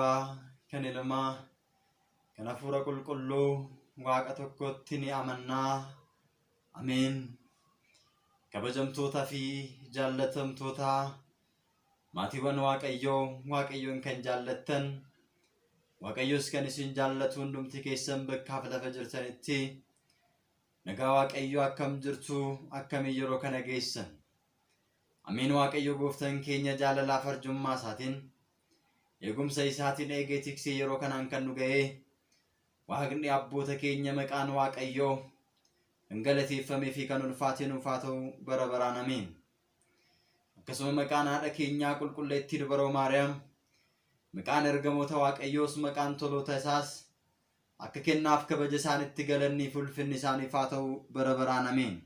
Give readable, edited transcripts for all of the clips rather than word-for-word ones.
Abbaa, kan Ilmaa, kan Hafuura Qulqulluu Waaqa tokkotti ni amannaa. Ameen. Kabajamtoota fi jaallatamtoota maatiiwwan Waaqayyoo, Waaqayyoon kan jaallattan, Waaqayyos kan isin jaallatu hundumti keessan bakkaaf lafa jirtanitti nagaa Waaqayyoo akkam jirtu akkamii yeroo kana geessan. Ameen Waaqayyo gooftan keenya jaalalaaf arjummaa isaatiin eegumsa isaatiin eegee tiksee yeroo kanaan kan nu ga'ee Waaqni abboota keenya maqaan Waaqayyoo kan galateeffamee fi kan ulfaatee nuuf haa ta'u bara baraan ameen. Akkasuma maqaan haadha keenyaa qulqulleettii dubaroo Maariyaam maqaan ergamoota Waaqayyoos maqaan toloota isaas akka kennaaf kabaja isaanitti galannii fi ulfinni isaaniif haa ta'u bara baraan ameen.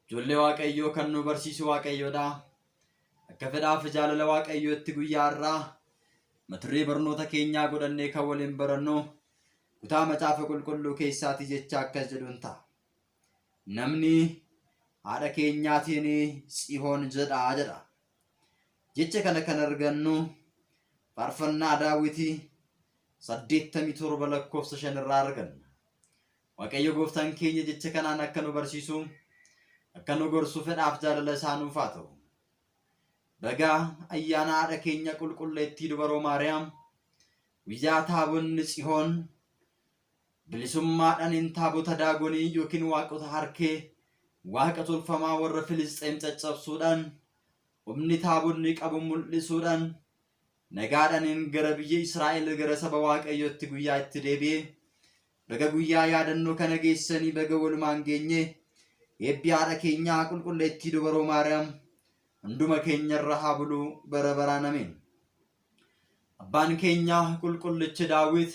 Ijoollee Waaqayyoo kan nu barsiisu Waaqayyoodha. Akka fedhaaf jaalala Waaqayyootti guyyaa har'aa mata duree barnoota keenyaa godhannee kan waliin barannu kutaa macaafa qulqulluu keessaatii jecha akkas jedhuun ta'a. Namni haadha keenyaatiin Tsihoon jedha jedha. Jecha kana kan argannu faarfannaa Daawitii 87 lakkoofsa 5 irraa arganna. Waaqayyo gooftaan keenya jecha kanaan akka nu barsiisu, akka nu gorsu fedhaaf jaalala isaa nuuf haa ta'u. Baga ayyaana haadha keenya qulqulleettii dubaroo Maariyaam guyyaa taabonni Tsihoon bilisummaadhaan hin taabota Daagonii yookiin waaqota harkee waaqa tolfamaa warra Filisxeem caccabsuudhaan humni taabonni qabu mul'isuudhaan nagaadhaan gara biyya Israa'el gara saba Waaqayyootti guyyaa itti deebi'e baga guyyaa yaadannoo kana geessanii baga walumaan geenye eebbi haadha keenyaa qulqulleettii dubaroo Maariyaam hunduma keenyarra haa bulu bara baraan ameen. Abbaan keenya qulqullichi Daawit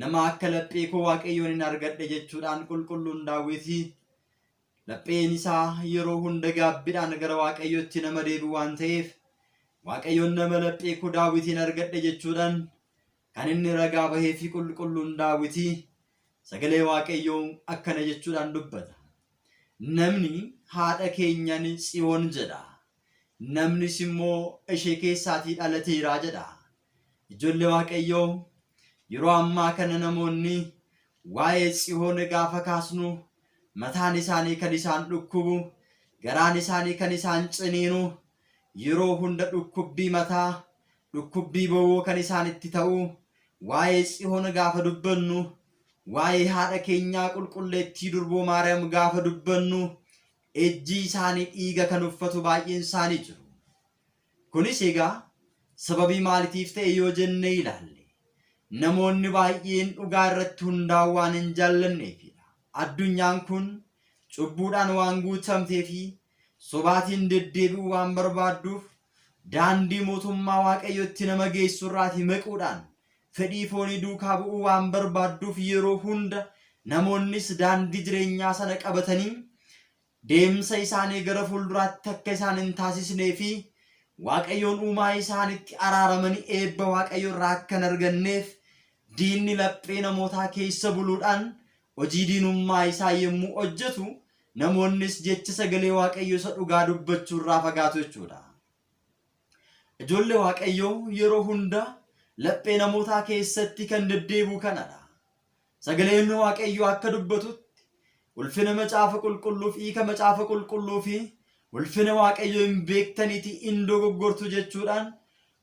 nama akka laphee koo Waaqayyoon hin argadhe jechuudhaan qulqulluun Daawiti Lapheen isaa yeroo hunda gaabbidhaan gara Waaqayyootti nama deebi'u waan ta'eef, Waaqayyoon nama laphee koo Daawitiin argadhe jechuudhaan kan inni ragaa bahee fi qulqulluun Daawitii sagalee Waaqayyoo akkana jechuudhaan dubbata. Namni haadha keenyan Tsiyoon jedha. Namnis immoo ishee keessaatii dhalateera jedha. Ijoollee Waaqayyoo yeroo ammaa kana namoonni waa'ee Tsiyoon gaafa kaasnu mataan isaanii kan isaan dhukkubu, garaan isaanii kan isaan ciniinu, yeroo hunda dhukkubbii mataa, dhukkubbii bowwoo kan isaanitti ta'u, waa'ee Tsiyoon gaafa dubbannu, waa'ee haadha keenyaa qulqulleettii durboo Maariyaam gaafa dubbannu, ejji isaanii dhiiga kan uffatu baay'een isaanii jiru. Kunis egaa sababii maalitiif ta'e yoo jennee ilaalle, namoonni baay'een dhugaa irratti hundaa'uu waan hin jaallanneefidha. Addunyaan kun cubbuudhaan waan guutamtee fi sobaatiin deddeebi'uu waan barbaadduuf daandii mootummaa Waaqayyootti nama geessu irraatii maquudhaan fedhii foonii duukaa bu'uu waan barbaadduuf yeroo hunda namoonnis daandii jireenyaa sana qabatanii deemsa isaanii gara fuulduraatti akka isaan hin taasisnee fi Waaqayyoon uumaa isaanitti araaramanii eebba Waaqayyo irraa akka hin arganneef diinni laphee namootaa keessa buluudhaan hojii diinummaa isaa yommuu hojjetu namoonnis jecha sagalee Waaqayyo isa dhugaa dubbachuu irraa fagaatu jechuudha. Ijoollee Waaqayyoo yeroo hunda laphee namootaa keessatti kan deddeebi'u kanadha. Sagaleen Waaqayyoo akka dubbatutti ulfina macaafa qulqulluuf hiika macaafa qulqulluu fi ulfina Waaqayyoo hin beektaniiti in dogoggortu jechuudhaan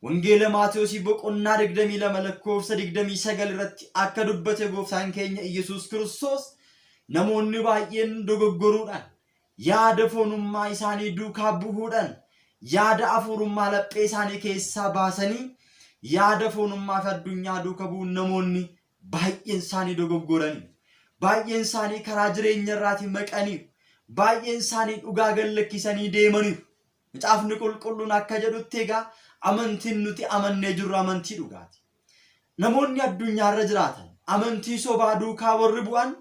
Wangeela Maatewosii boqonnaa 22 lakkoofsa 29 irratti akka dubbate gooftaan keenya Iyyasuus Kiristoos namoonni baay'een dogoggoruudhaan yaada foonummaa isaanii duukaa bu'uudhaan yaada afuurummaa laphee isaanii keessaa baasanii yaada foonummaa fi addunyaa duuka bu'uun namoonni Baay'een isaanii dogoggoraniiru. Baay'een isaanii karaa jireenya irraatii maqaniiru. Baay'een isaanii dhugaa gad lakkisanii deemaniiru. Macaafni qulqulluun akka jedhutti egaa amantiin nuti amannee jirru amantii dhugaati. Namoonni addunyaarra jiraatan amantii sobaa duukaa warri bu'an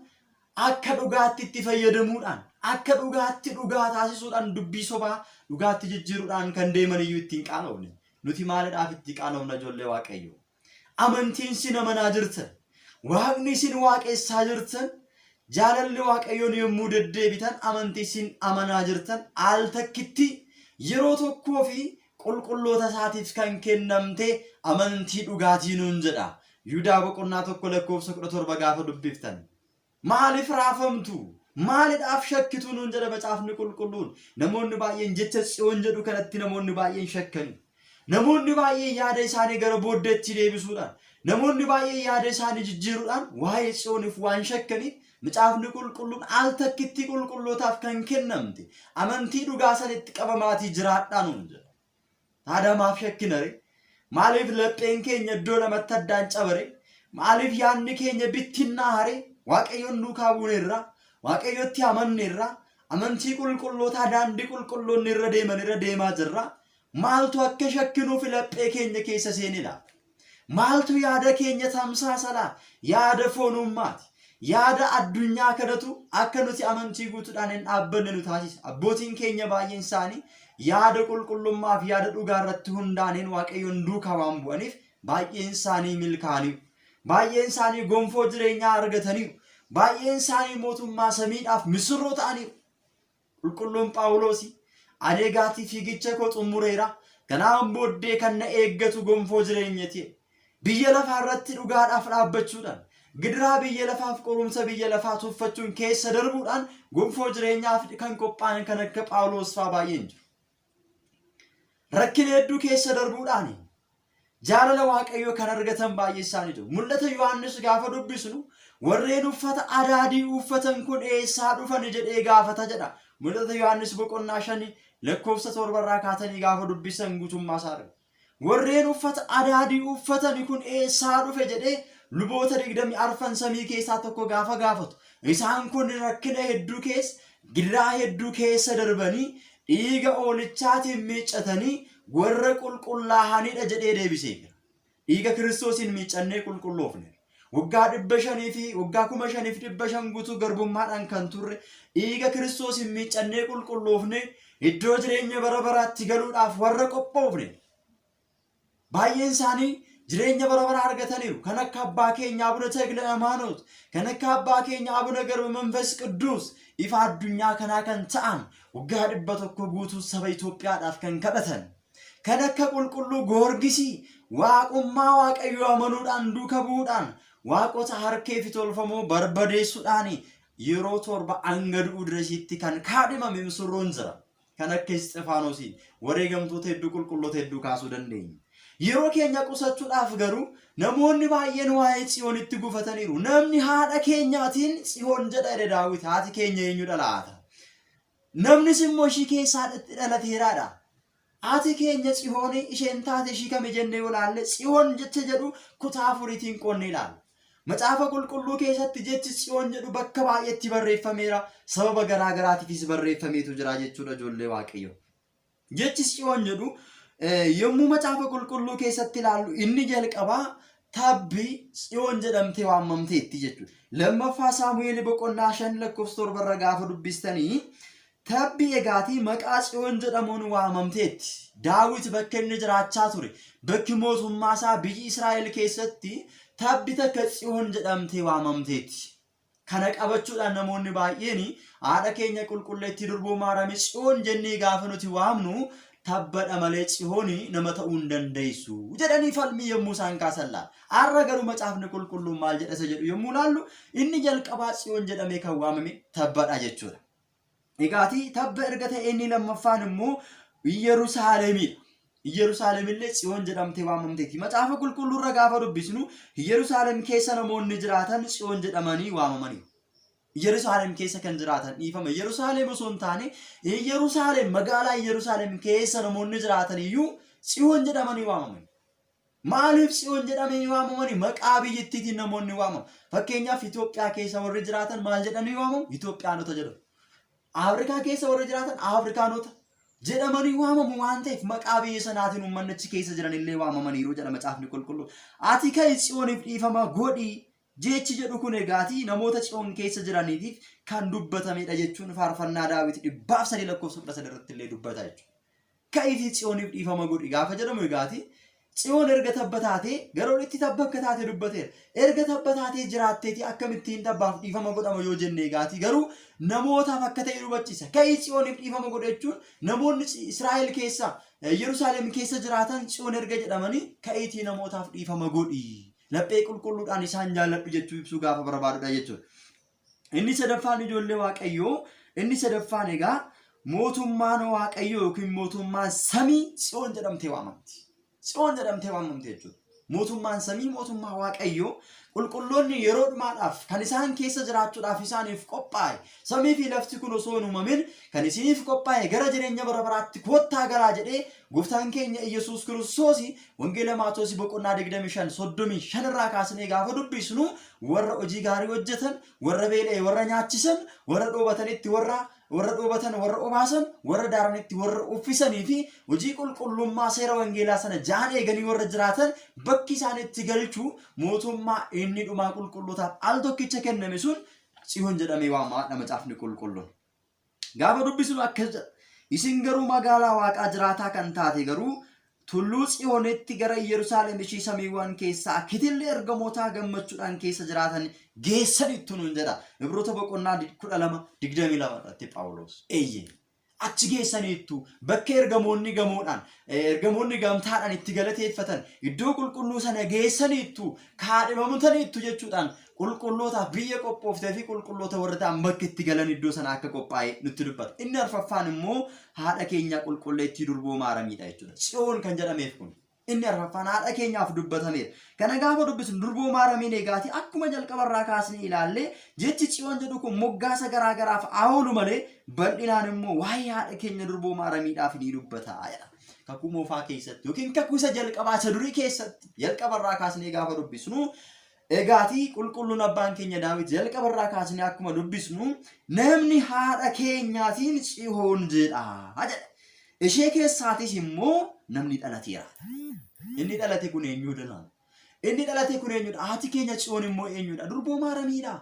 akka dhugaatti itti fayyadamuudhaan akka dhugaatti dhugaa taasisuudhaan dubbii sobaa dhugaatti jijjiiruudhaan kan deeman iyyuu ittiin qaanofne. Nuti maalidhaaf itti qaanofna ijoollee Waaqayyoo? Amantiin isin amanaa jirtan, Waaqni isin waaqessaa jirtan, jaalalli Waaqayyoon yommuu deddeebitan amantii isin amanaa jirtan al takkitti yeroo tokkoo fi qulqulloota isaatiif kan kennamte amantii dhugaatii nuun jedha. Yihudaa boqonnaa 1 lakkoofsa 17 gaafa dubbiftan. Maaliif raafamtu? Maalidhaaf shakkitu nuun jedha macaafni qulqulluun. Namoonni baay'een jecha Tsiyoon jedhu kanatti namoonni baay'een shakkani. Namoonni baay'een yaada isaanii gara booddeetti deebisuudhaan, namoonni baay'een yaada isaanii jijjiiruudhaan waa'ee Tsiyooniif waan shakkaniif macaafni qulqulluun al takkitti qulqullootaaf kan kennamte amantii dhugaa sanitti qabamaatii jiraadhaa nuun jedha. Taada maaf shakkina ree? Maaliif lapheen keenya iddoo lamatti addaan cabare? Maaliif yaadni keenya bittinnaa'a ree? Waaqayyoon duukaa buuneerra, Waaqayyotti amanneerra, amantii qulqullootaa daandii qulqulloonni irra deeman irra deemaa jirra. Maaltu akka shakkinuuf laphee keenya keessa seene laata? Maaltu yaada keenya tamsaasa laata? Yaada foonummaati. Yaada addunyaa kanatu akka nuti amantii guutuudhaan hin dhaabbanne nu taasisa. Abbootiin keenya baay'een isaanii yaada qulqullummaa fi yaada dhugaa irratti hundaa'aniin Waaqayyoon duukaa waan bu'aniif baay'een isaanii milkaa'aniiru. Baay'een isaanii gonfoo jireenyaa argataniiru. Baay'een isaanii mootummaa samiidhaaf misirroo ta'aniiru. Qulqulluun Phaawuloos, Ani egaatii fiigicha koo xummureera, kanaan booddee kan na eeggatu gonfoo jireenyati. Biyya lafaa irratti dhugaadhaaf dhaabbachuudhaan, gidiraa biyya lafaaf qorumsa biyya lafaa tuffachuun keessa darbuudhaan gonfoo jireenyaaf kan qophaa'an kan akka Phaawuloos fa'aa baay'een jiru. Rakkina hedduu keessa darbuudhaan jaalala Waaqayyoo kan argatan baay'ee isaanii jiru. Mul'ata Yohaannis gaafa dubbisnu warreen uffata adaadii uffatan kun eessaa dhufani jedhee gaafata jedha. Mul'ata Yohaannis boqonnaa shani lakkoofsa torbarraa kaatanii gaafa dubbisan guutummaa isaa argu. Warreen uffata adaadii uffatani kun eessaa dhufe jedhee luboota digdami arfan samii keessaa tokko gaafa gaafatu. Isaan kun rakkina hedduu keessa, gidiraa hedduu keessa darbanii dhiiga oolichaatiin miiccatanii warra qulqullaahanidha jedhee deebiseefira. Dhiiga Kiristoosiin miiccannee qulqulloofne. Waggaa 500 fi waggaa 5500 guutuu garbummaadhaan kan turre dhiiga Kiristoosiin miiccannee qulqulloofne iddoo jireenya bara baraatti galuudhaaf warra qophoofne. Baay'een isaanii jireenya bara baraa argataniiru. Kan akka abbaa keenya Abuna Takla Hayimaanoot, kan akka abbaa keenya Abuna Garba Manfas Qidduus ifa addunyaa kanaa kan ta'an waggaa 100 guutuu saba Itoophiyaadhaaf kan kadhatan. Kan akka qulqulluu Goorgisii waaqummaa Waaqayyoo amanuudhaan duuka bu'uudhaan waaqota harkee fi tolfamoo barbadeessuudhaan yeroo torba hanga du'uu diresiitti kan kaadhimame misirroon jira. Kan akka Isxifaanosiin wareegamtoota hedduu qulqulloota hedduu kaasuu dandeenya. Yeroo keenya qusachuudhaaf garuu namoonni baay'een waa'ee Tsiyoonitti gufataniiru. Namni haadha keenyaatiin Tsiyoon jedha jedhe Daawit. Haati keenya eenyudha laata? Namnis immoo ishii keessaa dhalateeraadha. Haati keenya Tsiyoon isheen taate ishii kami jennee yoo ilaalle Tsiyoon jecha jedhu kutaa afuriitiin qoonnee ilaalla. Macaafa Qulqulluu keessatti jechi Tsiyoon jedhu bakka baay'eetti barreeffameera. Sababa garaa garaatiifis barreeffameetu jira jechuudha ijoollee Waaqayyoo. Jechi Tsiyoon jedhu yommuu Macaafa Qulqulluu keessatti ilaallu inni jalqabaa tabbi Tsiyoon jedhamtee waamamteetti jechuudha. Lammaffaa Saamu'eel boqonnaa 5 lakkoofsa 7 irra gaafa dubbistanii Tabbi egaatii maqaa Tsiyoon jedhamuun waamamteetti. Daawit bakka inni jiraachaa ture, bakki mootummaa isaa biyyi Israa'el keessatti tabbi takka Tsiyoon jedhamtee waamamteetti. Kana qabachuudhaan namoonni baay'een haadha keenya qulqulleettii durboo Maariyaamii Tsiyoon jennee gaafa nuti waamnu tabbadha malee Tsiyoon nama ta'uu hin dandeessu jedhanii falmii yommuu isaan kaasan laala. Har'a garuu macaafni qulqulluun maal jedha isa jedhu yommuu laallu inni jalqabaa Tsiyoon jedhamee kan waamame tabbadha jechuudha. Egaatii tabba erga ta'e inni lammaffaan immoo Iyyeruusaalemidha. Iyyeruusaalemillee Tsiyoon jedhamtee waamamteetti. Macaafa qulqulluu irra gaafa dubbisnu Iyyeruusaalem keessa namoonni jiraatan Tsiyoon jedhamanii waamamaniiru. Iyyeruusaalem keessa kan jiraatan dhiifama. Iyyeruusaalem osoo hin taane Iyyeruusaalem magaalaa Iyyeruusaalem keessa namoonni jiraatan iyyuu Tsiyoon jedhamanii waamamani. Maaliif Tsiyoon jedhamanii waamamani? Maqaa biyyittiitiin namoonni waamamu. Fakkeenyaaf Itoophiyaa keessa warri jiraatan maal jedhanii waamamu? Itoophiyaanota jedhamu. Afrikaa keessa warri jiraatan Afrikaanota jedhamanii waamamu waan ta'eef maqaa biyya sanaatiin uummanni achi keessa jiran illee waamamaniiru jedha macaafni qulqulluun. Ati ka'i Tsiyooniif dhiifama godhi jechi jedhu kun egaatii namoota Tsiyoon keessa jiraniitiif kan dubbatamedha jechuun faarfannaa Daawit 103 lakkoofsa 13 irratti illee dubbata jechuudha. Ka'iitii Tsiyooniif dhiifama godhi gaafa jedhamu egaati Tsiyoon erga tabba taatee gara olitti tabba akka taate dubbateera. Erga tabba taatee jiraatteetii akkamittiin tabbaaf dhiifama godhama yoo jenne egaati garuu namootaaf akka ta'e hubachiisa. Ka'ii Tsiyooniif dhiifama godhi jechuun namoonni Israa'el keessaa Yerusaalem keessa jiraatan Tsiyoon erga jedhamanii ka'iitii namootaaf dhiifama godhi. Laphee qulqulluudhaan isaan jaalladhu jechuu ibsuu gaafa barbaadudha jechuudha. Inni sadaffaan ijoollee Waaqayyoo, inni sadaffaan egaa mootummaan Waaqayyoo yookiin mootummaan samii Tsiyoon jedhamtee waamamti. Tsiyoon jedhamtee waamamti jechuudha. Mootummaan samii mootummaa Waaqayyoo qulqulloonni yeroo dhumaadhaaf kan isaan keessa jiraachuudhaaf isaaniif qophaa'e samii fi lafti kun osoo hin uumamin kan isiniif qophaa'e gara jireenya bara baraatti koottaa galaa jedhee gooftaan keenya Iyyasuus Kiristoos wangeela Maatoosi boqonnaa 25 35 irraa kaasnee gaafa dubbisnu warra hojii gaarii hojjetan warra beela'e warra nyaachisan warra dhoobatanitti warra warra dhoobatan warra obaasan warra daaranitti warra uffisanii fi hojii qulqullummaa seera wangeelaa sana ja'an eeganii warra jiraatan bakki isaan itti galchu mootummaa inni dhumaa qulqullootaaf al tokkicha kenname sun Tsiyoon jedhamee waamaadha macaafni qulqulluun. Gaafa dubbisnu akkas jedha. Isin garuu magaalaa Waaqaa jiraataa kan taate garuu tulluu Tsiyoonitti gara Yerusaalem ishii samiiwwan keessaa kitilli ergamootaa gammachuudhaan keessa jiraatan geessaniittu nuun jedha. Ibroota boqonnaa 12 22 irratti Phaawulos. Eeyyee. Achi geessaniittu bakka ergamoonni gamoodhaan ergamoonni gamtaadhaan itti galateeffatan iddoo qulqulluu sana geessaniittu kaadhimamtaniittu jechuudhaan qulqullootaaf biyya qophooftee fi qulqulloota warra ta'an bakka itti galan iddoo sana akka qophaa'e nutti dubbata. Inni arfaffaan immoo haadha keenya qulqulleettii durboo maaramiidha jechuudha. Tsiyoon kan jedhameef kun. Inni arfaffaan haadha keenyaaf dubbatameera. Kana gaafa dubbisnu durboo maaramiin eegaati akkuma jalqabarraa kaasnee ilaallee jechi Tsiyoon jedhu kun moggaasa garaa garaaf haa oolu malee bal'inaan immoo waa'ee haadha keenya durboo maaramiidhaaf ni dubbata jedha. Kakuu moofaa keessatti yookiin kakuu isa jalqabaa isa durii keessatti jalqabarraa kaasnee gaafa dubbisnu Egaati qulqulluun abbaan keenya Daawit jalqabarraa kaasnee akkuma dubbisnu namni haadha keenyaatiin Tsihoon jedha jedha. Ishee keessaatis immoo namni dhalateera. Inni dhalate kun eenyudha laata? Inni dhalate kun eenyudha? Haati keenya Tsiyoon immoo eenyudha? Durboo Maaramiidha.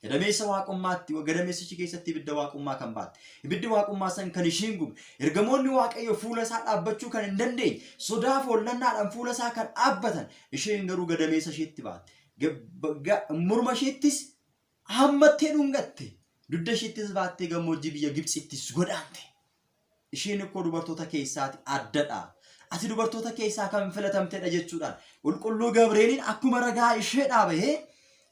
Gadameessa waaqummaatti, gadameessichi keessatti ibidda waaqummaa kan baatte. Ibiddi waaqummaa san kan ishiin gube. Ergamoonni Waaqayyo fuula isaa dhaabbachuu kan hin dandeenye, sodaa fi hollannaadhaan fuula isaa kan dhaabbatan, isheen garuu gadameessa isheetti baatte. Morma isheettis hammattee dhungatte. Dugda isheettis baattee gammoojjii biyya Gibxittis godaante. Isheen ikkoo dubartoota keessaati addadha. Ati dubartoota keessaa kan filatamtedha jechuudhaan qulqulluu Gabreeliin akkuma ragaa isheedhaa bahee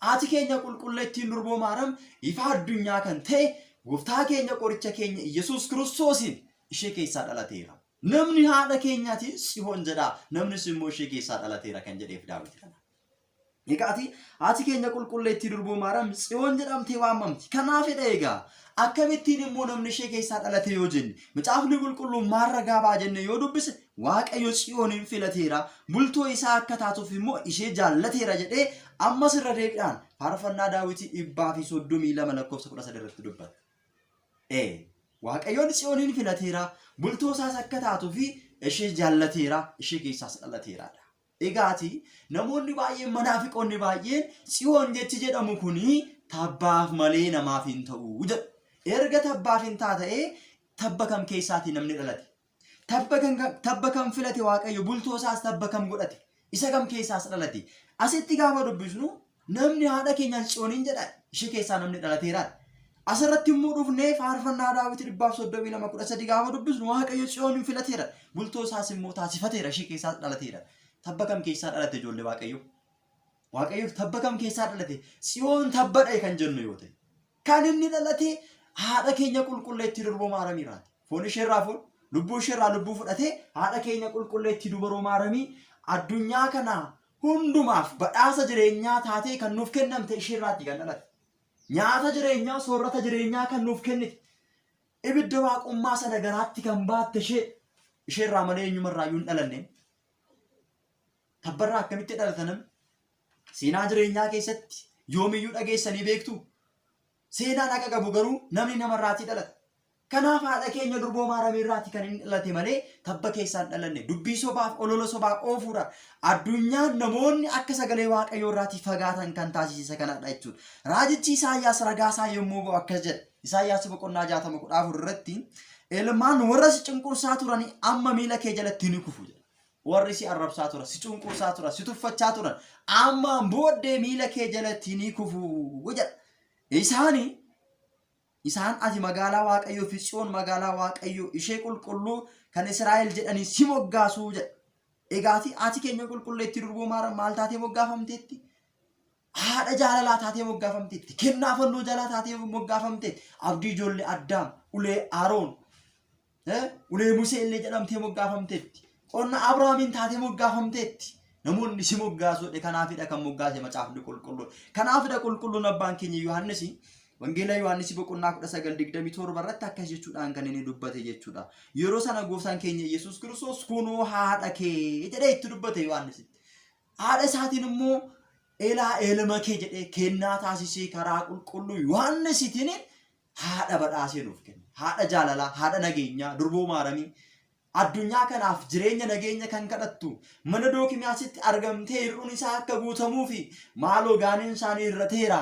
haati keenya qulqulleettiin durboo Maaram ifa addunyaa kan ta'e gooftaa keenya qoricha keenya Iyyasuus Kiristoosiin ishee keessaa dhalateera. Namni haadha keenyaatiin Tsihoon jedha, namnis immoo ishee keessaa dhalateera kan jedheef Daawit kana. Egaati haati keenya qulqulleettii durboo Maariyaam Tsiyoon jedhamtee waamamti. Kanaafidha egaa akkamittiin immoo namni ishee keessaa dhalate yoo jenne macaafni qulqulluun maal ragaa ba'a jenne yoo dubbise Waaqayyo Tsiyooniin filateera bultoo isaa akka taatuuf immoo ishee jaallateera jedhee ammas irra deebiidhaan faarfannaa Daawitii 132 lakkoofsa 13 irratti dubbata. Ee Waaqayyoon Tsiyooniin filateera bultoo isaas akka taatuu fi ishee jaallateera ishee keessaas dhalateeraadha. Egaati namoonni baay'een manaafiqoonni baay'een Tsiyoon jechi jedhamu kuni tabbaaf malee namaaf hin ta'u jedhu. Erga tabbaaf hin taa ta'ee tabba kam keessaatii namni dhalate? Tabba kan tabba kam filate Waaqayyo bultoo isaas tabba kam godhate? Isa kam keessaas dhalate? Asitti gaafa dubbisnu namni haadha keenyaan Tsiyooniin jedha ishee keessaa namni dhalateera. Asirratti immoo dhufnee faarfannaa Daawit 132 13 gaafa dubbisnu Waaqayyo Tsiyoonin filateera. Bultoo isaas immoo taasifateera ishee keessaas dhalateera. Tabba kam keessaa dhalate ijoollee Waaqayyo? Waaqayyo tabba kam keessaa dhalate? Tsiyoon tabbadha kan jennu yoo ta'e. Kan inni dhalate haadha keenya qulqulleettii durboo Maaramiirraati. Foon isheerraa foon, lubbuu isheerraa lubbuu fudhatee haadha keenya qulqulleettii dubaroo Maaramii addunyaa kana hundumaaf badhaasa jireenyaa taatee kan nuuf kennamte isheerraati kan dhalate. Nyaata jireenyaa, soorrata jireenyaa kan nuuf kennite. Ibidda waaqummaa sana garaatti kan baatte ishee. Isheerraa malee eenyumarraayyuu hin dhalanne. Tabbarraa akkamitti dhalata namni? Seenaa jireenyaa keessatti yoomiyyuu dhageessanii beektuu? Seenaan haqa qabu garuu namni namarraatii dhalata. Kanaaf haadha keenya durboo Maaramii irraati kan inni dhalate malee tabba keessaa hin dhalanne. Dubbii sobaaf olola sobaa oofuudhaan addunyaan namoonni akka sagalee Waaqayyoo irraatii fagaatan kan taasise isa kanadha jechuudha. Raajichi Isaayyaas ragaa isaa yommuu ba'u akkas jedha. Isaayyaas boqonnaa 60 14 irratti ilmaan warra si cunqursaa turanii amma miila kee jalatti ni kufu jedha. Warri si arrabsaa turan, si cunqursaa turan, si tuffachaa turan ammaan booddee miila kee jalatti ni kufu jedha. Isaanii Isaan ati magaalaa Waaqayyoo fi Tsiyoon magaalaa Waaqayyoo ishee qulqulluu kan Israa'el jedhanii si moggaasuu jedha. Egaati haati keenya qulqulleettii durboo Maariyaam maal taatee moggaafamteetti? Haadha jaalalaa taatee moggaafamteetti. Kennaa fannoo jalaa taatee moggaafamteetti. Abdii ijoollee Addaam, ulee Aroon, ulee Musee illee jedhamtee moggaafamteetti. Qonna Abrahaamiin taatee moggaafamteetti. Namoonni si moggaasuudha. Kanaafidha kan moggaase macaafni qulqulluun. Kanaafidha qulqulluun abbaan keenya Yohaannis Wangeela Yohaannis boqonnaa 19:27 irratti akkas jechuudhaan kan inni dubbate jechuudha. Yeroo sana gooftaan keenya Yesuus Kiristoos kunoo haadha kee jedhee itti dubbate Yohaannisitti. Haadha isaatiin immoo elaa elma kee jedhee kennaa taasisee karaa qulqulluu Yohaannisitiin haadha badhaasee nuuf kenne. Haadha jaalalaa, haadha nageenyaa, durboo maaramii addunyaa kanaaf jireenya nageenya kan kadhattu mana Dookimiyaasitti argamtee hir'uun isaa akka guutamuufi maaloo gaaniin isaanii hir'ateera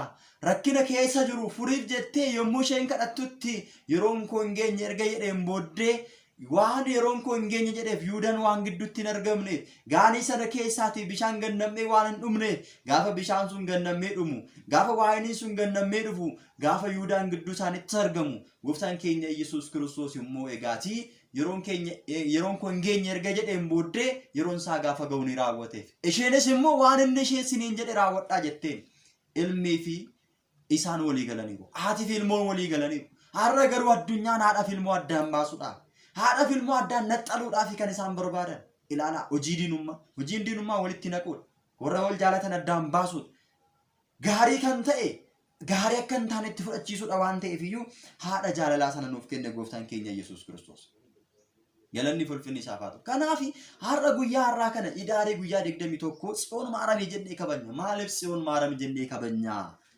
rakkina keessa jiru furiif jettee yommuu isheen kadhattutti yeroon koo hin geenye erga jedheen booddee waan yeroon koo hin geenye jedheef Yihuudaan waan gidduutti hin argamneef gaanii sana keessaatii bishaan gannammee waan hin dhumneef gaafa bishaan sun gannammee dhumu gaafa waayiniin sun gannammee dhufu gaafa Yihuudaan gidduu isaanitti argamu gooftaan keenya Yesuus Kiristoos immoo egaatii yeroon keenya yeroon koo hin geenye erga jedheen booddee yeroon isaa gaafa ga'u ni raawwateef. Isheenis immoo waan inni ishee siniin jedhe raawwadhaa jetteen ilmii fi isaan walii galaniiru. Haati fi ilmoon walii galaniiru. Har'a garuu addunyaan haadha fi ilmoo addaan baasuudhaaf, haadha fi ilmoo addaan naxxaluudhaaf kan isaan barbaadan. Ilaalaa hojii diinummaa, hojiin diinummaa walitti naquudha. Warra wal jaalatan addaan baasuudha. Gaarii kan ta'e gaarii akka hin taanetti fudhachiisuudha waan ta'eef iyyuu haadha jaalalaa sana nuuf kenne gooftaan keenya Yesuus Kiristoos. Galanni fi ulfinni isaaf haa ta'u. Kanaaf har'a guyyaa har'aa kana idaaree guyyaa 21 Tsiyoon Maaramii jennee kabajna. Maaliif Tsiyoon Maaramii jennee kabajna?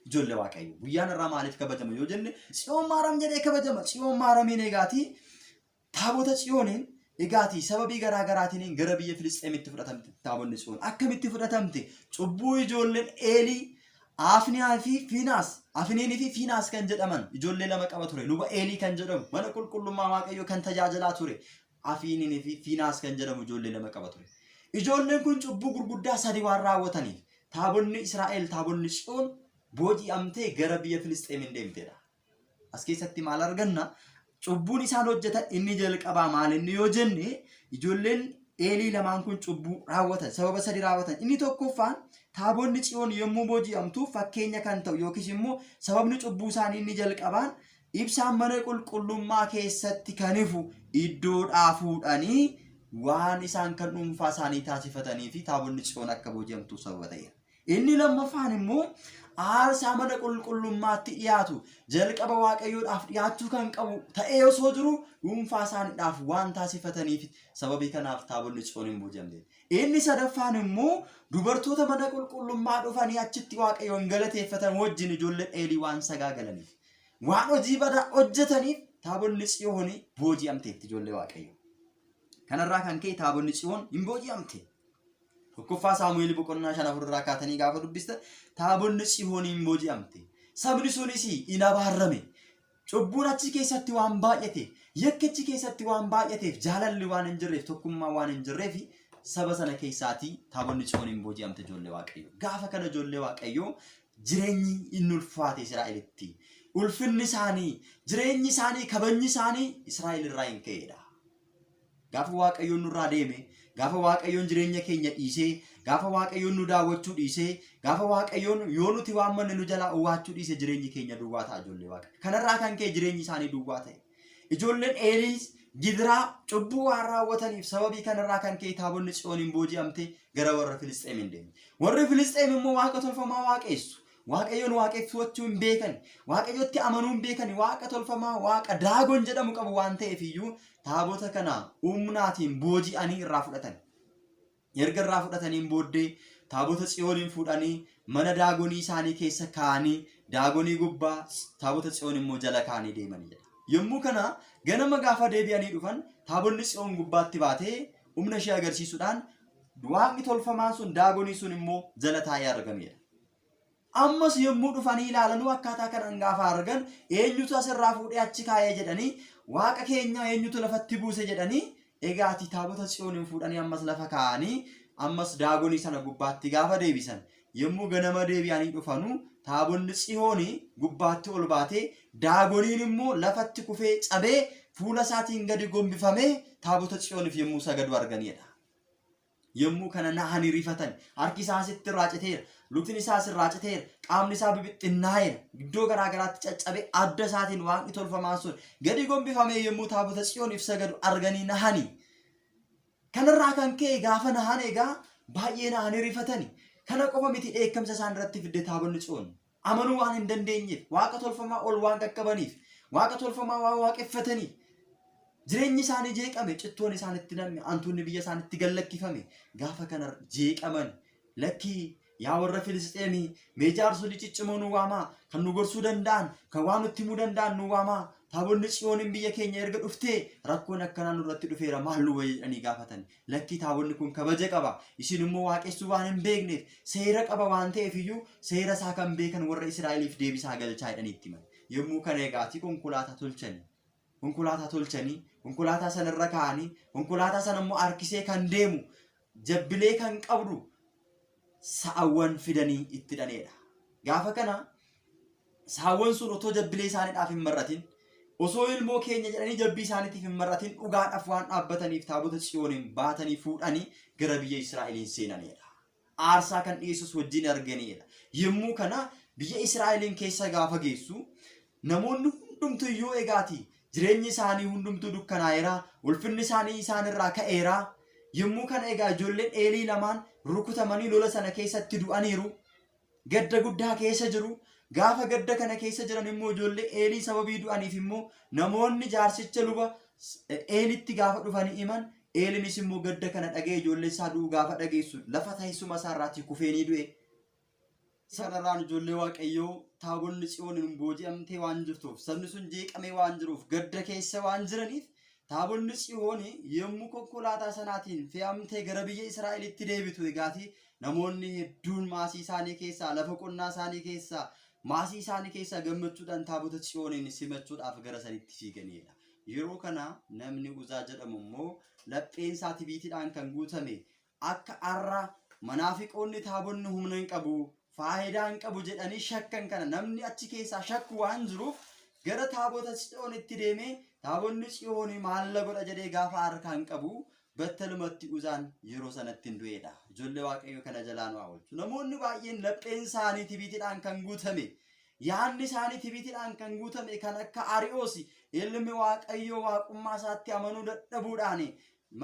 Ijoollee Waaqayyo. Guyyaan har'aa maaliif kabajama yoo jenne Tsiyoon Maaram jedhee kabajama. Tsiyoon Maaramiin eegaatii taabota Tsiyooniin egaatii sababii garaa garaatiin gara biyya Filisxeemitti fudhatamte taabonni Tsiyoon. Akkamitti fudhatamte? Cubbuu ijoolleen Eelii Afniyaa fi Fiinaas, Afiniinii fi Fiinaas kan jedhaman ijoollee lama qaba ture. Luba Eelii kan jedhamu mana qulqullummaa Waaqayyoo kan tajaajilaa ture. Afiiniinii fi Fiinaas kan jedhamu ijoollee lama qaba ture. Ijoolleen kun cubbuu gurguddaa sadi waan raawwataniif taabonni Israa'el taabonni Tsiyoon booji'amtee gara biyya Filisxeemiin deemtedha. As keessatti maal arganna? Cubbuun isaan hojjetan inni jalqabaa maal inni yoo jenne ijoolleen Eelii lamaan kun cubbuu raawwatan sababa sadi raawwatan. Inni tokkoffaan taabonni Tsiyoon yommuu booji'amtu fakkeenya kan ta'u yookiis immoo sababni cubbuu isaanii inni jalqabaan ibsaan mana qulqullummaa keessatti kan ifu iddoodhaa fuudhanii waan isaan kan dhuunfaa isaanii taasifatanii fi taabonni Tsiyoon akka booji'amtu sababa ta'eera. Inni lammaffaan immoo aarsaa mana qulqullummaatti dhiyaatu jalqaba Waaqayyoodhaaf dhiyaachuu kan qabu ta'ee osoo jiru dhuunfaa isaaniidhaaf waan taasifataniif sababii kanaaf taabonni Tsiyoon hin booji'amne. Inni sadaffaan immoo dubartoota mana qulqullummaa dhufanii achitti Waaqayyoon galateeffatan wajjin ijoolleen Eelii waan sagaagalaniif waan hojii badaa hojjetaniif taabonni Tsiyoon booji'amteetti ijoollee Waaqayyoo. Kanarraa kan ka'e taabonni Tsiyoon hin booji'amte. Tokkoffaa Saamu'eel boqonnaa 5 4 irraa kaatanii gaafa dubbistan taabonni Tsiyooniin booji'amte. Sabni sunis in abaarame. Cubbuun achi keessatti waan baay'ateef, yakki achi keessatti waan baay'ateef, jaalalli waan hin jirreef, tokkummaa waan hin jirreef saba sana keessaatii taabonni Tsiyooniin booji'amte ijoollee Waaqayyoo. Gaafa kana ijoollee Waaqayyoo jireenyi inni ulfaate Israa'elitti. Ulfinni isaanii, jireenyi isaanii, kabajni isaanii Israa'el irraa hin ka'edha. Gaafa Waaqayyoon nurraa deeme, gaafa Waaqayyoon jireenya keenya dhiisee, gaafa Waaqayyoon nu daawwachuu dhiisee, gaafa Waaqayyoon yoo nuti waammanne nu jalaa owwaachuu dhiise jireenyi keenya duwwaa ta'a ijoollee Waaqa. Kanarraa kan ka'e jireenyi isaanii duwwaa ta'e. Ijoolleen Eeliis gidiraa cubbuu waan raawwataniif sababii kanarraa kan ka'e taabonni Tsiyooniin booji'amte gara warra Filisxeemiin deemte. Warri Filisxeem immoo waaqa tolfamaa waaqessu. Waaqayyoon waaqeffachuu hin beekan. Waaqayyotti amanuu hin beekan. Waaqa tolfamaa waaqa daagon jedhamu qabu waan ta'eef iyyuu taabota kana humnaatiin booji'anii irraa fudhatan. Erga irraa fudhataniin booddee taabota Tsiyooniin fuudhanii mana daagonii isaanii keessa kaa'anii daagonii gubbaa taabota Tsiyoon immoo jala kaa'anii deemanii jedha. Yommuu kana ganama gaafa deebi'anii dhufan taabonni Tsiyoon gubbaatti baatee humna ishee agarsiisuudhaan waaqni tolfamaan sun daagonii sun immoo jala taa'ee argameera. Ammas yommuu dhufanii ilaalanuu akkaataa kanaan gaafa argan eenyutu asirraa fuudhee achi kaa'ee jedhanii waaqa keenya eenyutu lafatti buuse jedhanii egaa ati taabota Tsiyooniin fuudhanii ammas lafa kaa'anii ammas Daagonii sana gubbaatti gaafa deebisan, yommuu ganama deebi'anii dhufanu taabonni Tsiyoonii gubbaatti ol baatee, Daagoniin immoo lafatti kufee cabee fuula isaatiin gadi gombifamee taabota Tsiyooniif yommuu sagadu arganidha. Yommuu kana nahanii rifatan. Harki isaa asitti irraa citeera, lukni isaa asirraa citeera, qaamni isaa bibixxinnaa'eera, iddoo garaa garaatti caccabee adda isaatiin waaqni tolfamaan sun gadi gombifamee yommuu taabota Tsiyooniif sagadu arganii nahanii. Kanarraa kan ka'e gaafa nahan egaa baay'ee nahanii rifatani. Kana qofa miti, dheekkamsa isaan irratti fidde taabonni Tsiyoon. Amanuu waan hin dandeenyeef, waaqa tolfamaa ol waan qaqqabaniif, waaqa tolfamaa waan waaqeffataniif, jireenyi isaanii jeeqame, cittoon isaanitti nam'e, hantuunni biyya isaanitti gad lakkifame. Gaafa kana jeeqaman, lakkii yaa warra Filisxeemii, mee jaarsolii ciccimoo nu waamaa, kan nu gorsuu danda'an, kan waa nutti himuu danda'an nu waamaa. Taabonni Tsiyooniin biyya keenya erga dhuftee rakkoon akkanaa nurratti dhufeera, maal nu wayya jedhanii gaafatan. Lakkii, taabonni kun kabaja qaba. Isin immoo waaqessuu waan hin beekneef, seera qaba waan ta'eef iyyuu seera isaa kan beekan warra Israa'eliif deebisaa galchaa jedhanii itti himan. Yommuu kana egaatii konkolaataa tolchanii. Konkolaataa tolchanii, konkolaataa sanarra kaa'anii, konkolaataa sana immoo harkisee kan deemu, jabbilee kan qabdu sa'awwan fidanii itti hidhaneedha. Gaafa kana saawwan sun otoo jabbilee isaaniidhaaf hin mar'atin, osoo ilmoo keenya jedhanii jabbii isaaniitiif hin mar'atin, dhugaadhaaf waan dhaabbataniif taabota Tsiyooniin baatanii fuudhanii gara biyya Israa'eliin seenaniidha. Aarsaa kan dhiyeessus wajjin arganiidha. Yommuu kana biyya Israa'eliin keessa gaafa geessu namoonni hundumtu iyyuu egaati jireenyi isaanii hundumtuu dukkanaa'eera, ulfinni isaanii isaanirraa ka'eera. Yommuu kana egaa ijoolleen Eelii lamaan rukutamanii lola sana keessatti du'aniiru. Gadda guddaa keessa jiru. Gaafa gadda kana keessa jiran immoo ijoollee Eelii sababii du'aniif immoo namoonni jaarsicha luba Eelitti gaafa dhufanii himan, Eelinis immoo gadda kana dhaga'ee ijoollee isaa du'uu gaafa dhageessu lafa teessuma isaa irraatii kufee ni du'e. Sanarraan ijoollee Waaqayyoo, taabonni Tsiyooniin booji'amtee waan jirtuuf, sabni sun jeeqamee waan jiruuf, gadda keessa waan jiraniif, taabonni Tsiyoonii yommuu konkolaataa sanaatiin fe'amtee gara biyya Israa'elitti deebitu egaati namoonni hedduun maasii isaanii keessaa, lafa qonnaa isaanii keessaa, maasii isaanii keessaa gammachuudhaan taabota Tsiyooniin simachuudhaaf gara sanitti fiiganidha. Yeroo kana namni Uzaa jedhamu immoo lapheen isaa tibiitiidhaan kan guutame akka har'a manaafiqoonni taabonni humna hin qabu, faayidaa hin qabu jedhanii shakkan kana namni achi keessaa shakku waan jiruuf gara taabota Tsiyoonitti deemee taabonni Tsiyoonii maal godha jedhee gaafa harkaan qabu battalumatti Uzaan yeroo sanatti hin du'eedha. Ijoollee Waaqayyoo, kana jalaa nu haa oolchu. Namoonni baay'een lapheen isaanii tibiitiidhaan kan guutame, yaadni isaanii tibiitiidhaan kan guutame kan akka Ari'oos ilmi Waaqayyoo waaqummaa isaatti amanuu dadhabuudhaan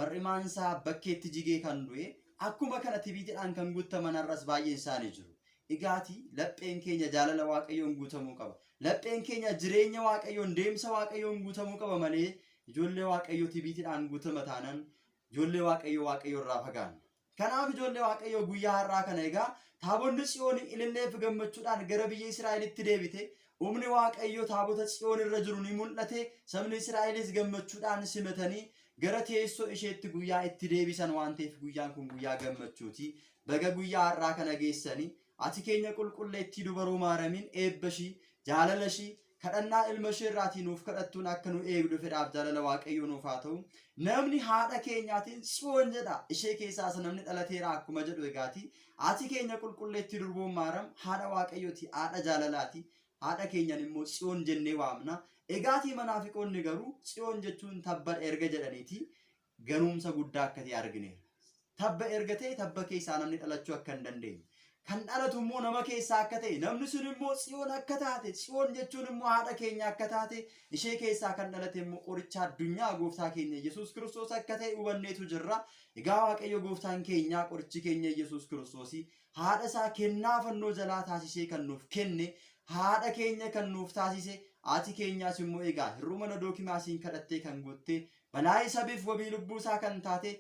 mar'imaan isaa bakkeetti jigee kan du'e, akkuma kana tibiitiidhaan kan guutaman har'as baay'een isaanii jiru. Egaati lapheen keenya jaalala Waaqayyoon guutamuu qaba. Lapheen keenya jireenya Waaqayyoon, deemsa Waaqayyoon guutamuu qaba malee ijoollee Waaqayyoo tibiitiidhaan guutama taanan ijoollee Waaqayyoo Waaqayyoo irraa fagaanna. Kanaaf ijoollee Waaqayyoo, guyyaa har'aa kana egaa taabonni Tsiyoon ililleef gammachuudhaan gara biyya Israa'elitti deebite. Humni Waaqayyoo taabota Tsiyoon irra jiru ni mul'ate. Sabni Israa'elis gammachuudhaan simatanii gara teessoo isheetti guyyaa itti deebisan waan ta'eef guyyaan kun guyyaa gammachuuti. Baga guyyaa har'aa kana geessanii. Ati keenya qulqulleettii dubaroo Maaramiin eebba ishii, jaalala ishii, kadhannaa ilma ishee irraatii nuuf kadhattuun akka nu eegdu fedhaaf jaalala Waaqayyoo nuuf haa ta'u. Namni haadha keenyaatiin Tsiyoon jedha. Ishee keessaas namni dhalateera akkuma jedhu egaati. Ati keenya qulqulleettii durboon Maaram haadha Waaqayyooti, haadha jaalalaati. Haadha keenyan immoo Tsiyoon jennee waamna. Egaatii manaafiqoonni garuu Tsiyoon jechuun tabbadha erga jedhaniiti ganuumsa guddaa akka ta'e argineera. Tabba erga ta'e tabba keessaa namni dhalachuu akka hin dandeenye. Kan dhalatu immoo nama keessaa akka ta'e, namni sun immoo Tsiyoon akka taate, Tsiyoon jechuun immoo haadha keenya akka taate, ishee keessaa kan dhalate immoo qoricha addunyaa gooftaa keenya Yesuus Kiristoos akka ta'e hubanneetu jirra. Egaa Waaqayyo gooftaan keenya, qorichi keenya Yesuus Kiristoos, haadha isaa kennaa fannoo jalaa taasisee kan nuuf kenne, haadha keenya kan nuuf taasise, haati keenyaas immoo egaa hir'uu mana dookimaasiin kadhattee kan guutte, balaa isabiif wabii lubbuu isaa kan taate,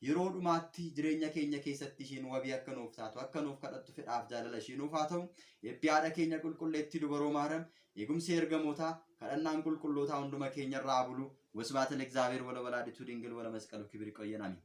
yeroo dhumaatti jireenya keenya keessatti isheen wabii akka nuuf taatu, akka nuuf kadhattu fedhaaf jaalala ishee nuuf haa ta'u. Eebbi haadha keenya qulqulleettii dubaroo Maaram, eegumsi ergamootaa, kadhannaan qulqullootaa hunduma keenya irraa haa bulu. ወስብሐት ለእግዚአብሔር ወለወላዲቱ ድንግል ወለመስቀሉ ክቡር። ይቆየን። አሜን።